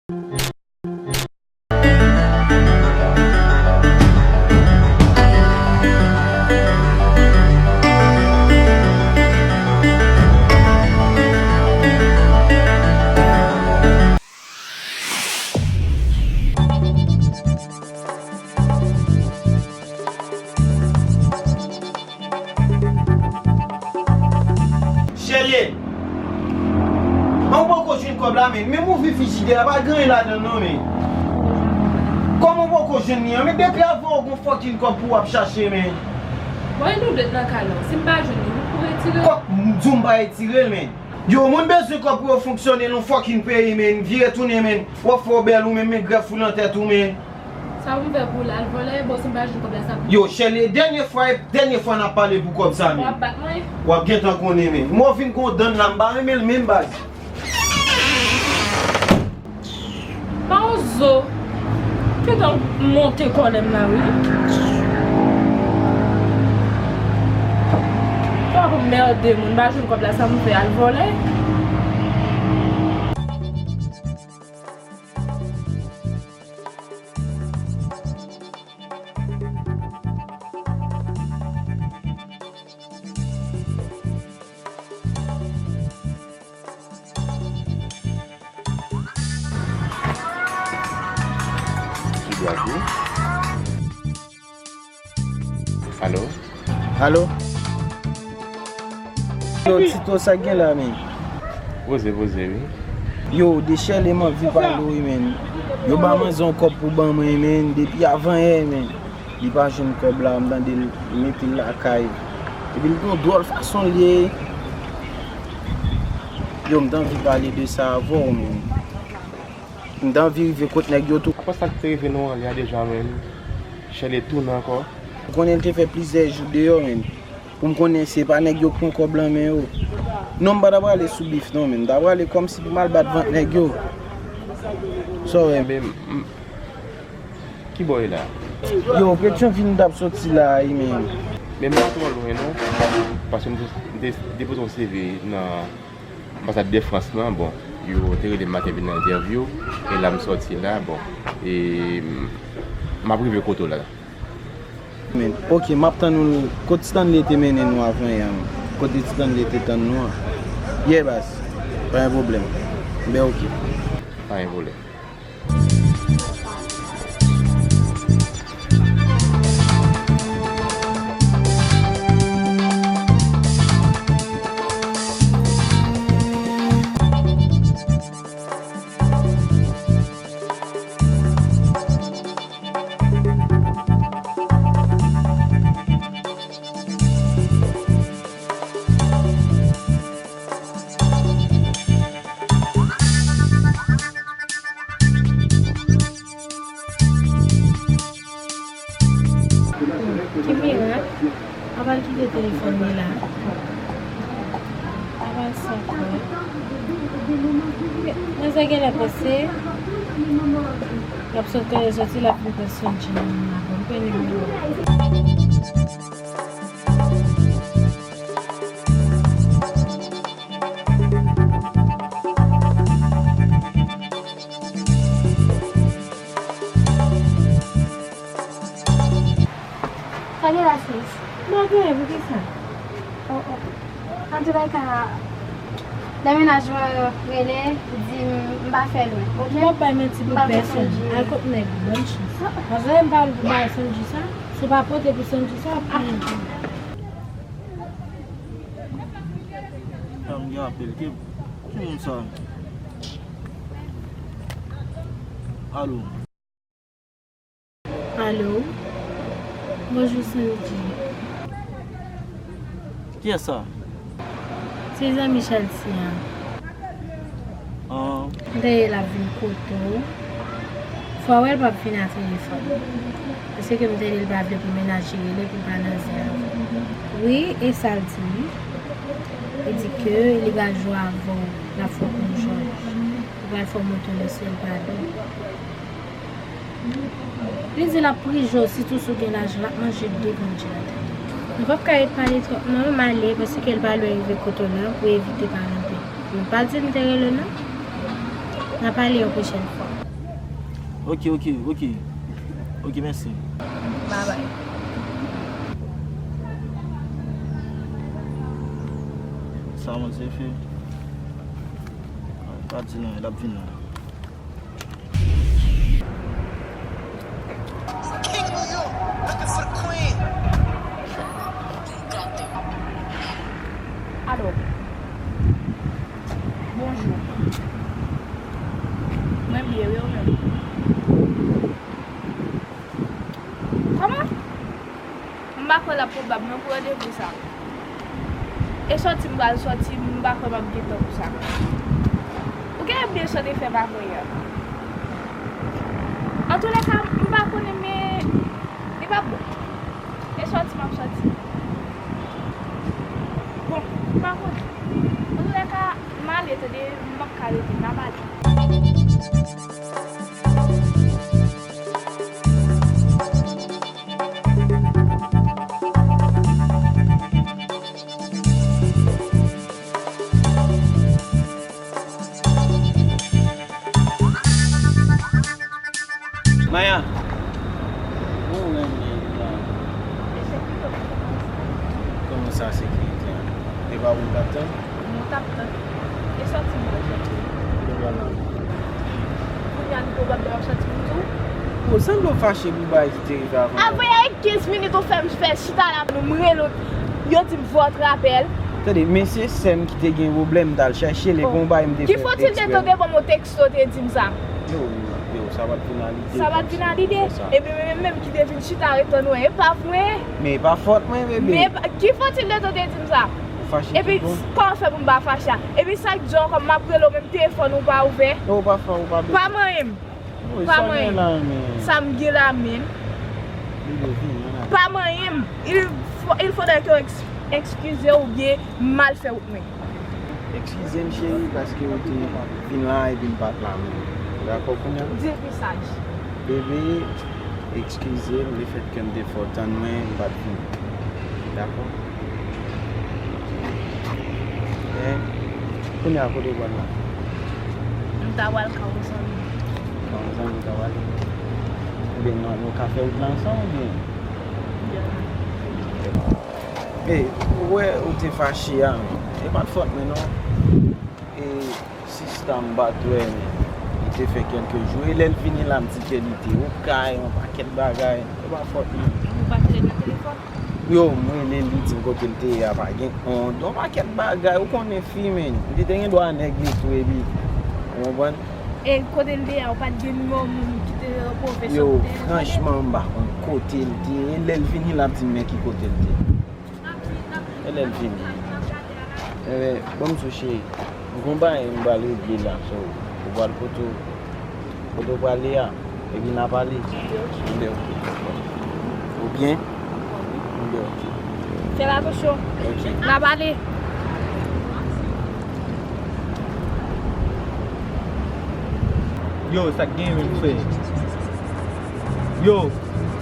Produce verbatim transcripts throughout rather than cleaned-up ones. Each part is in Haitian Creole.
Chèlè, an ou poko jwenn kòb la, men, men m ouvri frijidè a, pa gen anyen ladan l non, men. Kòman ou poko jwenn li an? Men depi avan ou gon fòkin kòb pou w ap chache, men. Bon, e nou de nan kay la. Si m pa jwenn li, nou pou retire l. Kòb, m di w m pa retire l, men. Yo, moun bezwen kòb pou yo fonksyone nan fòkin peyi, men. Vire tounen, men. W ap fè w bèl ou menm, men grèf ou nan tèt ou, men. Sa pou m fè pou l al vòlè? Bon, si m pa jwenn kòb la, sa pou m fè? Yo, Chèlè, dènye fwa, dènye fwa n ap pale pou kòb sa, men. W ap bat mwen? W ap gentan konnen, men. Mwen vin gon dann la, m pa renmen l menm, baz. Pa yon zo. Gentan monte kòlè m la, wi. Sa pou mède moun, m pa jwenn kòb la, sa pou m fè, al vòlè? Alo? Alo? Yo, Tito, sa k gen la, men? Poze, poze, wi. Yo, de Chèlè m anvi pale w, wi, men. Yo ba manzè yon kòb pou ban mwen, men, depi avan yè, men. Li pa jwenn kòb la, m tande l mete l lakay. Epi l gon dwòl fason l ye. Yo, m t anvi pale de sa avè w, men. M t anvi rive kot nèg yo tou. Apa sa k te rive nou an lè a deja, men. Chèlè tounen ankò. M konnen l te fè plizyè jou deyò, men. Pou m konnen se pa nèg yo k pran kòb lan men yo. Non, m pa ta prale sou bif non, men m ta prale kòmsi pou m al bat vant nèg yo. Sa w wè? Men, m, ki bò e la? Yo, Petyonvil m t ap soti la a, wi, men. Men m pa twò lwen non, paske m te, m te depoze yon C V nan anbasad de Frans lan. Bon, yo te rele m maten vin nan entèvyou, e la m sòti la, bon, e m, m ap rive kote w la. Men, oke, m ap tann ou. Kot Stanley te mennen nou avan yè an? Kote Stanley te tann nou an? Yeah, baz. Pa gen pwoblèm. Ben, oke. Pa gen pwoblèm. Ki mirak? Apa l kite telefòn li la? Apa l sa kwè? Manzè genlè panse l ap sot kote l soti, l ap vin pran Sondji nan men l la. Bon, m pran nimewo a. Sa gen la, sis? M pa gen, poukisa? Oh, oh. Antoulèka, lè mennaj mwen rele, di m m pa fè lwen, oke? M p ap bay manti pou pèsonn. Al kot nèg ou, bòn chans. Paske m pa vle pou bay Sondji sa. Si w pa pote pou Sondji sa, w ap peye. Sa m gen apèl ki, ki moun sa? Alo. Alo? Bonjou, Sondji. Kiyès sa? Se zanmi Chelsea an. Ah. M te ye l ap vin kote w. Fò w wè l p ap vin a telefòn. Paske m te di l pa vle pou mennaj li rele pou l pa nan zen avè w. Wi, e sa l di, wi. Li di ke li pral jwe avè w, l ap fè w konn jòj. Li pral fè w monte w nan syèl padon. Li di l ap priye w, sitou si w gen lajan, l ap manje devan Dye atè. Nou p ap ka ret pale twòp non, m ale, paske l pa lwen rive kote w la pou evite pale anpil. Nou pa di m te rele w non. N a pale yon pwochèn fwa. Ok, ok, ok. Ok, mèsi. Babay. Sa mwen se fè. Pa di nan, l ap vin nan. Alo. Bonjou. Mwen byen, wi, ou menm? Kòman? M pa kwè l ap pwobab non pou randevou sa. E sòti m pral sòti, m pa kwè m ap gen tan pou sa. Ou gen byen sòt e fè pa kwè a. Antoulèka, m pa konnen, men li p ap bon. E sòti m ap sòti. Bon, m pa konnen. Antoulèka, m ale tande, m p ap ka rete, n a pale. Maya. Ou renmen li la. Kòman sa sekirite a? E pa ou t ap tann? Nou t ap tann. E sòti m wè sòti. Kounye a li pwobab dèyè w sòti m di w. Bon, sanble w fache pou bagay ki te rive avan. Apre yon kenz minit ou fè m fè chita la, nou m rele w, yo di m votre appel. Tande, men se sè m ki te gen pwoblèm, m t al chèche l, e gon bagay m te fè eksprè. Ki fòt li te tande ban m yon teksto te di m sa? Yo, yo, sa pa t vin a lide. Sa pa t vin a lide? Epi men menm ki te vin chita ret tann wè, e pa vre? Men e pa fòt mwen, bebe. Men e pa, ki fòt li te tande di m sa? Ou fache tout bon. Epi kòman fè pou m pa fache a? Epi sa k di w ankò, m ap rele w, men telefòn ou pa ouvè. Non, ou pa fè, ou pa bezwen. Pa manyen m. Pa manyen m. Sa m gen la menm. Pa manyen m. Il fo-, il faudrait que w eks-, eskize w oubyen m al fè wout mwen. Eskize m, cheri, paske ou te vin la epi m pa t la menm. Dakò kounye a? Di l mesaj. Bebe, eskize m, lefètke m te fè w tann mwen, m pa t vini. Dakò? Men, kounye a, kote w pral la? M ta pral kay yon zanmi. Kay yon zanmi w ta pral? Oubyen nou, nou ka fè wout la ansanm, oubyen? Oubyen. Ey, ou wè ou te fache a, men. E pa t fòt mwen, non. E sista m pa t wè, men. Li te fè kèlke jou. E lè l vini la, m di ke li te okay, yon pakèt bagay. E pa fòt mwen. Ou pa t rele l nan telefòn? Yo, m rele l, li di m kote l te ye a pa gen kont. Yon pakèt bagay, ou konnen fi, men. Li te gen dwa nèg li tou, epi, ou konprann? E kote l te ye a, ou pa t gen nimewo moun ki te pwofesè kote l te ye? Yo, franchman, m pa konn kote l te ye. E lè l vini, l ap di m men ki kote l te ye. E lè l vini. Enben, ban m di w, cheri, m gon bagay m pral regle la, so, ou pral kote w, kote w prale a, epi n a pale. Enben, oke. Ou byen? Enben, oke. Fè atansyon. Oke. N a pale. Yo, sa k gen menm, frè? Yo,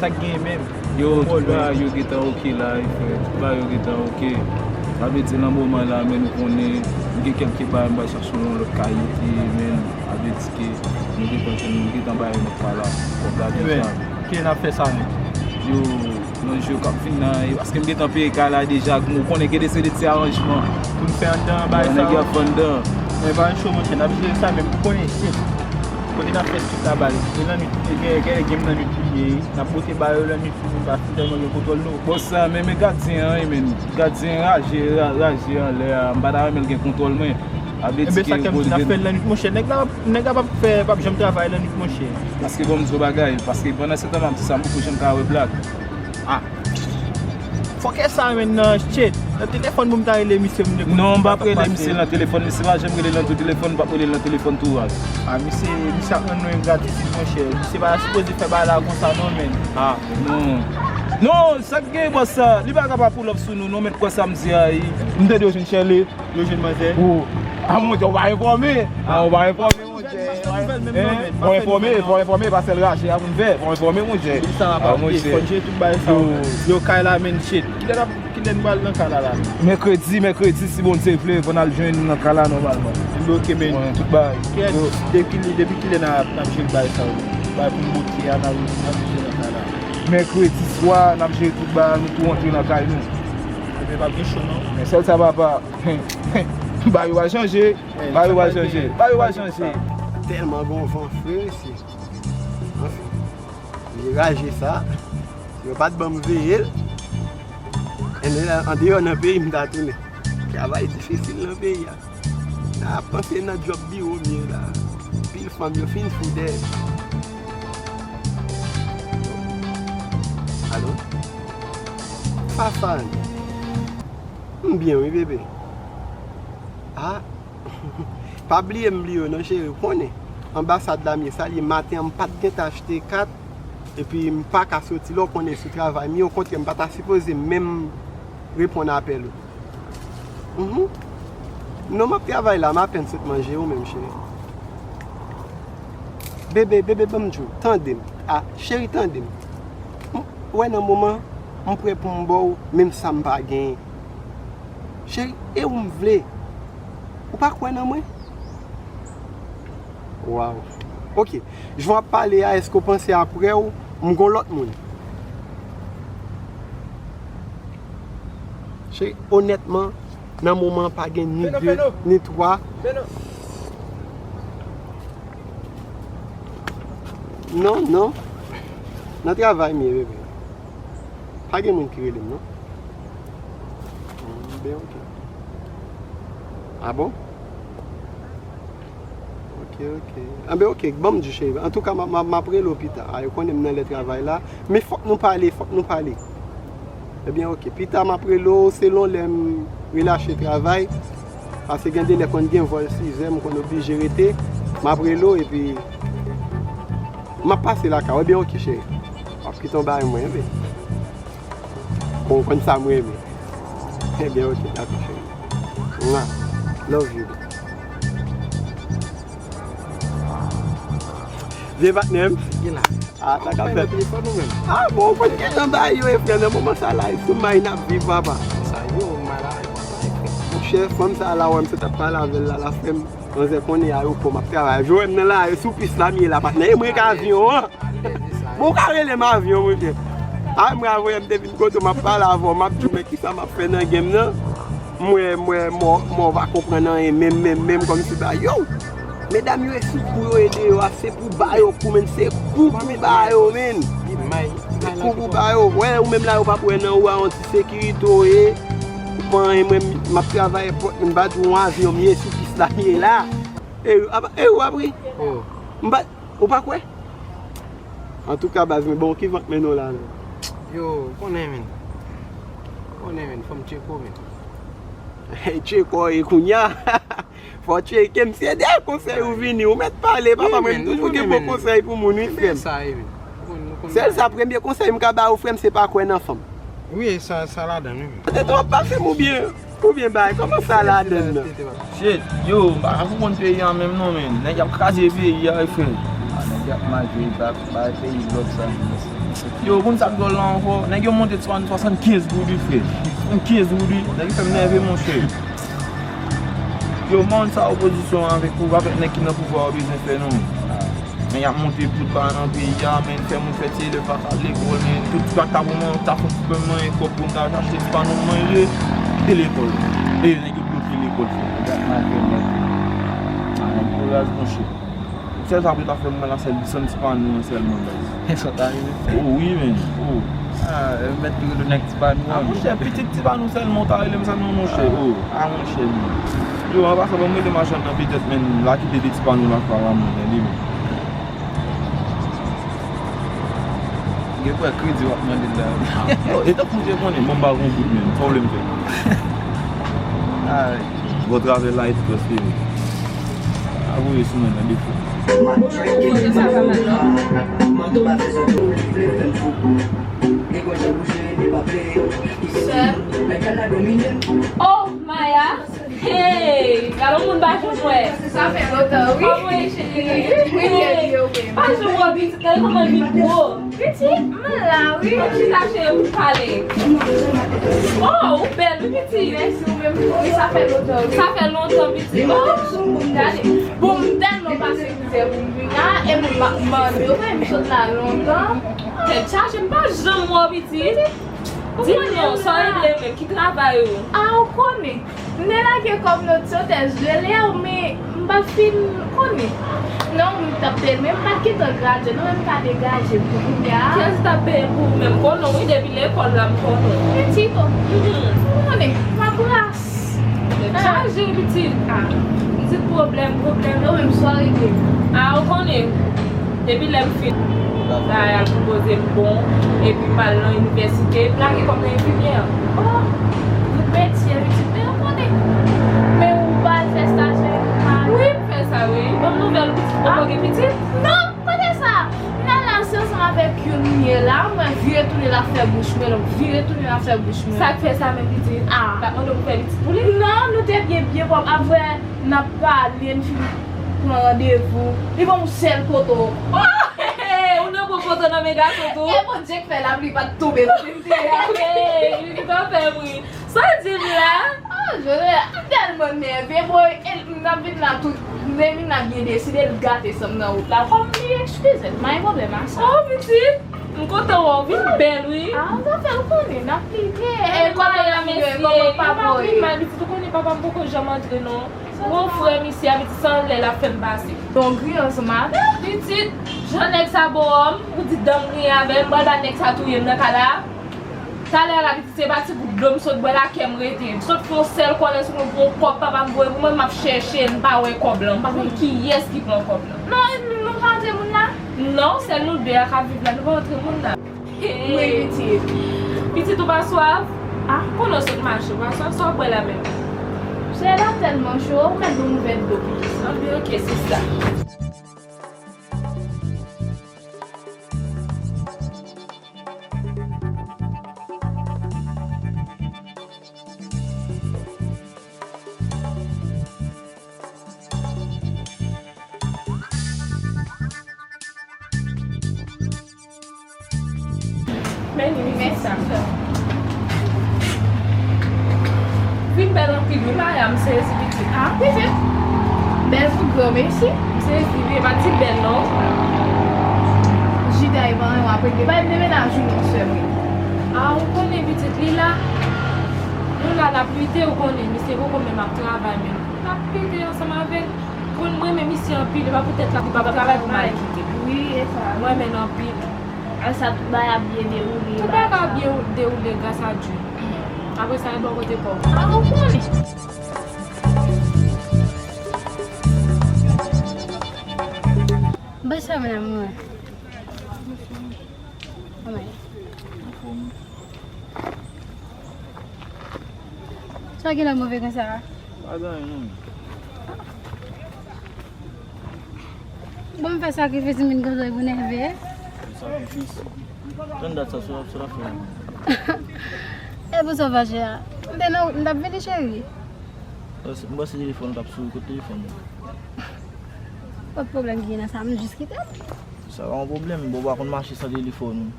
sa k gen menm? Yo, tout bagay yo gentan oke la, wi, frè. Tout bagay yo gentan oke. Sa vle di, nan moman la, men nou konnen, m gen kèlke bagay m pral chache yon lòt kay mete, men sa vle di ke nou gentan jwenn, nou gentan bay yon lòt kay la. Kòb la deja. Kilè n ap fè sa menm? Yo, nan jou k ap vin nan, paske m gentan peye kay la deja, ou konnen gen de se de ti aranjman. Pou n fè anndan, bagay sa yo. Nèg yo ap fè anndan. Men pa cho, monchè, n ap jere sa menm, ou konnen, shit. Kote n ap fè shit la, baz? E lannwit, e gen, gen, gen lè gen lannwit li ye, n ap bote ba yo lannwit pou nou pa fin tèlman gen kontwòl nou. Bon, sa, men, men gadyen an, men, gadyen an raje, ra-, raje anlè a, m pa ta renmen l gen kontwòl mwen. Sa vle di ke sa ke m di n ap fè l lannwit, monchè, nèg la, nèg la p ap fè, p ap janm travay lannwit, monchè. Paske bon, m di w bagay, paske pandan se tan m ap di sa, m poko janm ka wè Black. Ah. Fòkè sa menm nan shit. Nan telefòn pou m ta rele misye, m te konn sa k ap pase. Non, m p ap rele misye nan telefòn. Misye pa janm rele nan tou telefòn, m p ap rele l nan telefòn tou a. Ah, misye, misye ap rann nou engratitid, monchè. Misye pa sipoze fè bagay la konsa non, menn. Ah, non. Non, sa k gen, bòs sa? Li pa ka pa pull up sou nou, non, men kwa sa m di a, wi. M tande yo jwenn Shirley. Yo jwenn manzè. Oh. Ah, monchè, ou pa enfòme. Ah, ou pa enfòme. Fò enfòme, fò enfòme, pa sèl raje a pou n fè, fò enfòme, monchè. Sa va pa oubli, fò n jere tout bagay sa yo. Yo, kay la, men shit. Kilè n ap, kilè n pral nan kay la, la? Mèkredi, mèkredi, si Bondye vle, fò n al jwenn nan kay la nòmalman. Enben, oke, men. Tout bagay. Depi, depi kilè n ap, n ap jere bagay sa yo? Bay pou m bote a, n al, n al bote nan kay la. Mèkredi swa, n ap jere tout bagay, nou tou rantre nan kay nou. Ebyen, p ap gen cho, non? Men sèl sa, papa, bagay yo va chanje, bagay yo va chanje, bagay yo va chanje. Tèlman gen yon van fre, mesye. Anfen, li raje sa. Si yo pa t ban m veye l, en, andeyò nan peyi m ta tounen. Travay difisil nan peyi a. A panse nan djòb biwo m ye la. Pil fanm yo fin fou dèyè. Alo? Fafa, m byen wi, bebe. A, pa bliye m bliye w non, cheri, ou konnen. Anbasad la m ye, sa l ye, maten an m pa t gentan achte kat, epi m pa ka soti la, ou konnen sou travay m ye, okontrè, m pa ta sipoze menm reponn apèl ou. Mhm. Non, m ap travay la, m apèn sot manje, ou menm, cheri. Bebe, bebe, ban m di w, tande m. A, cheri, tande m. M, ou wè nan moman, m prè pou m ba w, menm sa m pa genyen. Cheri, e ou m vle. Ou pa kwè nan mwen? Waw. Ok. Jan w ap pale a, èske w panse apre w, m gon lòt moun? Cheri, onètman, nan moman an pa gen ni de, ni twa. Non, non. Nan travay m ye, bebe. Pa gen moun ki rele m, non. Hmm, ben, ok. A bon? Ok, ok. Anben, ok, ban m di, cheri. Antouka, m, m, m ap rele w pita. A, yo konnen m nan lè travay la. Men fòk nou pale, fòk nou pale. Ebyen, ok. Pita, m ap rele w selon lè m relache travay. Paske gen de lè konn gen vòl sizè, m konn oblije rete. M ap rele w epi m ap pase lakay ou. Ebyen, ok, cheri. W ap kite yon bagay mwen, ebyen. Bon, ou konn sa m renmen. Ebyen, ok, dakò, cheri. Mwa. Love you. Vye patnè m. Ki la? A, sa k ap fèt? Telefòn ou menm? A, bon, ou konn ki jan bagay yo ye, frè, nan moman sa la, e sou may n ap viv, papa. Sa yo, malad, papa, e frè. Monchè, fanm sa la, wè m sot ap pale avè l la, la, frè m. Manzè konnen ayewopò m ap travay. Jowè m nan la, e sou pis la m ye la, patnè. E mwen k avyon an. Bon, ou ka rele m avyon, monchè. A, mwen, avè m te vin kote w, m ap pale avè w, m ap di w, men kisa m ap fè nan game nan. M wè, m wè, mò, mò pa konprann anyen, menm, menm, menm, kòmsi ba yo. Medam yo, e sou kou yo ye deyò a, se pou ba yo kou, menn, se kou pou ba yo, menn. Se kou pou ba yo. Wè, ou menm la, yo p ap wè nan ou a, yon ti sekirite w ye. Ou pa anyen, mwen, m ap travay èpòt, m pa di w yon avyon m ye, sou pis la m ye la. E, apa, e, w ap ri? M pa, ou pa kwè? Antouka, baz, men bon, ki van k mennen w la, menn? Yo, konnen, menn. Konnen, menn, fò m tcheke w, menn. Tcheke w, e kounye a? Fò w tcheke m, se dèyè konsèy ou vini, ou mèt pale, papa, mwen, m toujou gen bon konsèy pou moun, wi, frè m. Sèl sa, premye konsèy m ka ba ou, frè m, se pa kwè nan fanm. Wi, sa, sa ladan l, wi. Tete w ap pase m oubyen, oubyen bay, kòman sa ladan l nan? Shit, yo, m pa ka konprann peyi a menm non, men. Nèg y ap kraze peyi a, wi, frè. A, nèg y ap maltire, y ap bay peyi lòt sa. Yo, konn sa k dwòl la ankò? Nèg yo monte ti pa nou swasannkenz goud, wi, frè. Swasannkenz goud, wi. Nèg yo fè m nève, monchè. Yo, man, sa opozisyon an avèk pou, avèk nèg ki nan pouvwa yo bezwen fè non. Men y ap monte tout bagay nan peyi a, men fè moun fè ti elèv pa ka al lekòl, men tout ti bagay ta pou mwen, ta fon ti pèm nan kòb pou m ta achte ti pa nou manje, e lekòl. E nèg yo bloke lekòl, frè. Gad malfè nèg. A, nèg yo raz, monchè. Sèl sa pou ta fè m la, sèl desann ti pa nou an sèlman, baz. E sa w ta rele? O wi, men. O. A, mèt rele nèg ti pa nou an, monchè, pitit ti pa nou sèlman, w ta rele m sa non, monchè. O, a, monchè, men. Yo, an pasan, ban m rele machann nan petèt, men, l a kite de ti pa nou la, fwa la, men, li, men. Gen kwè kredi w ap mande l la. Yo, e tankou m te konnen, bon, m pa gon goud, men, sa w vle m fè? Ay. Bon travay la, e tout respè. A voye sou mwen nan defo. Sè. Oh, Maya. Hey, gade yon moun ba jou jwè. Sa fè lontan, wi. Kòman w ye, cheri? Wi, cheri, yo. Pa janm wè pitit, gade kòman l vin gwo. Pitit, mwen la, wi. Mwen chita cheri pou pale. Oh, ou bèl, wi, pitit. Mèsi, ou menm tou. Wi, sa fè lontan, wi. Sa fè lontan, pitit. Oh, gade. Bon, m tèlman pase mizè pou m vin la, e m ap mande w, m sot la lontan. Tèt chaje, m pa janm wè w, pitit. Di m non, sa w regle menm, ki travay ou? A, ou konnen. M te lage kòm notisotèz de lè, men m pa t fin konnen. Non, m t ap peye, men m pa t gentan gradye, non, men m ka degaje m pou kounye a. Kiyès ki t ap peye pou ou menm? M konnen w, wi, depi lekòl la, m konnen w. Pitit, ou konnen, m ap ras. Tèt chaje, pitit. Ah. Pitit pwoblèm, pwoblèm. Yo menm, sa w regle? Ah, ou konnen. Depi lè m fin travay, al konpoze m bon, epi m al nan inivèsite, m lage kòm nan enfimyè. Oh, ou metye, pitit, men ou konnen. Men ou pa al fè staj nan inivèsite? Wi, m fè sa, wi. Ban m nouvèl, pitit, ou poko gen pitit? Non, kote sa? M nan la ansanm avèk youn m ye la, mwen vire tounen l ap fè bouch mwen, l ap vire tounen l ap fè bouch mwen. Sa k fè sa menm, pitit? Ah. L ap mande w pou fè pitit pou li? Non, nou te byen, byen pwòp. Apre, n ap pale, n fin pran randevou. Li ban m yon sèl foto. Oh, he, he, ou nan pran foto nan men gason tou? E Bondye k fè lapli pa t tonbe kote m te ye. Hey, li t ap fè bri. Sa w di m la? Oh, José, m tèlman nève, boy. E n ap vin la tou, m te vin la byen deside, l gate san m nan wout la. Kòm li eskize, m pa gen pwoblèm ak sa. Oh, pitit, m kontan wè w, vin bèl, wi. Ah, zafè l konnen, n ap lite. E kòman w ye, kòman papa w ye? Pitit, ou konnen papa m poko janm antre, non. Bon, frè m isi a, pitit, se anlè l ap fè m pase. Bon, griyen ansanm avè l. Pitit, jan nèg sa bo m, ou di dan m griyen avè l, m pral ba nèg sa touye m nan kay la. Talè a la, pitit, se pa ti gout dlo m sot bwè la, kè m rete. M sot fè yon sèl kòlè sou mwen pou yon kòb papa m voye pou mwen, m ap chèche l, m pa wè kòb lan. M pa konn kiyès ki pran kòb lan. Non, nou pa antre moun la? Non, sèl nou de a k ap viv la, nou pa antre moun la. Wi, pitit. Pitit, ou pa swaf? Ah. Konnen w sot mache, ou pa swaf, sa w bwè la menm? Sè la tèlman cho, ou mèt ban m yon vè dlo, pitit. Anben, oke, sista. Men li, mèsi sa. Vin bèl anpil wi, Maya, m sezi pitit. Ah, pitit. Bèl pou granmesi. M sezi wi, e pa ti bèl non. Jida e pa anyen w ap regle. Bay m de mennaj ou non, sè mwen. Ah, ou konnen pitit li la. Nou la, n ap lite, ou konnen, misye poko menm ap travay menm. N ap lite ansanm avè l. Konn mwen menm isi anpil, e pa poutèt la, li p ap travay pou m al kite l. Wi, e sa. Mwen menm anpil. Ak sa, tout bagay ap byen dewoule. Tout bagay ap byen dewoule gras a Dye. Apre sa, e bò kote pa w. Ah, ou konnen. Bonswa, madanm mwen. Kòman ye? Sa w genlè move konsa a? Pa gen anyen non. Bon, m fè sakrifis, m vin kote w pou nève. Sakrifis? Jan dat sa, sa, sa w ap fè la? E pou sa w fache a? M te nan wout, m t ap vini, cheri. M panse telefòn ou t ap souri, kote telefòn ou? Kot pwoblèm ki gen nan sa, m jis kite l. Sa pa yon pwoblèm, bon, ou pa konn mache san telefòn ou.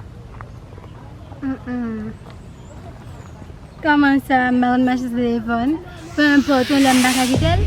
Mm-mm. Kòman sa, m pa konn mache san telefòn? Peu importe, yon lè m pa ka kite l.